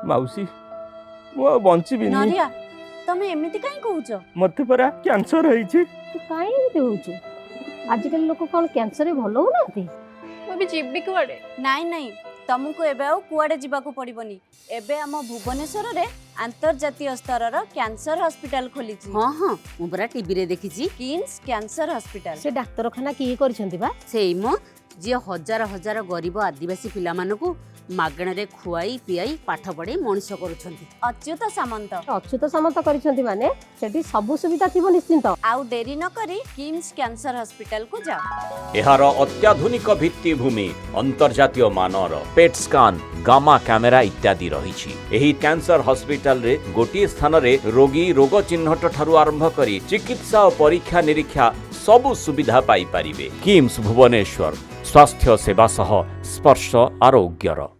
ମାଉସୀ, ମୁଁ ଆଉ ବଞ୍ଚିବିନି। ନରିଆ, ତମେ ଏମିତି କାହିଁ କହୁଛ? ମତେ ପରା କ୍ୟାନ୍ସର ହେଇଛି। ତୁ କାହିଁ ଏମିତି ହଉଛୁ? ଆଜିକାଲି ଲୋକ କ'ଣ କ୍ୟାନ୍ସରରେ ଭଲ ହଉନାହାନ୍ତି? ମୁଁ ବି ଯିବି କୁଆଡ଼େ? ନାଇଁ ନାଇଁ, ତମକୁ ଏବେ ଆଉ କୁଆଡ଼େ ଯିବାକୁ ପଡ଼ିବନି। ଏବେ ଆମ ଭୁବନେଶ୍ୱରରେ ଆନ୍ତର୍ଜାତୀୟ ସ୍ତରର କ୍ୟାନ୍ସର ହସ୍ପିଟାଲ ଖୋଲିଛି। ହଁ, ମୁଁ ପରା ଟିଭିରେ ଦେଖିଛି। KIMS cancer hospital. ସେ ଡାକ୍ତରଖାନା କିଏ କରିଛନ୍ତି ବା? ସେଇ ମ, ଯିଏ ହଜାର ହଜାର ଗରିବ ଆଦିବାସୀ ପିଲାମାନଙ୍କୁ ମାଗଣାରେ ଖୁଆଇ ପିଆଇ, ପାଠ ପଢ଼େଇ ମଣିଷ କରୁଛନ୍ତି। ଅଚ୍ୟୁତ ସାମନ୍ତ। ଅଚ୍ୟୁତ ସାମନ୍ତ କରିଛନ୍ତି ମାନେ ସେଠି ସବୁ ସୁବିଧା ଥିବ ନିଶ୍ଚିନ୍ତ। ଆଉ ଡେରି ନ କରି କିମ୍ସ କ୍ୟାନ୍ସର ହସ୍ପିଟାଲକୁ ଯାଅ। ଏହାର ଅତ୍ୟାଧୁନିକ ଭିତ୍ତିଭୂମି, ଅନ୍ତର୍ଜାତୀୟ ମାନର ପେଟ୍ ସ୍କାନ୍, ଗାମା କ୍ୟାମେରା ଇତ୍ୟାଦି ରହିଛି। ଏହି କ୍ୟାନ୍ସର ହସ୍ପିଟାଲରେ ଗୋଟିଏ ସ୍ଥାନରେ ରୋଗୀ ରୋଗ ଚିହ୍ନଟ ଠାରୁ ଆରମ୍ଭ କରି ଚିକିତ୍ସା ଓ ପରୀକ୍ଷା ନିରୀକ୍ଷା ସବୁ ସୁବିଧା ପାଇପାରିବେ। କିମ୍ସ ଭୁବନେଶ୍ୱର, ସ୍ୱାସ୍ଥ୍ୟ ସେବା ସହ ସ୍ପର୍ଶ ଆରୋଗ୍ୟର।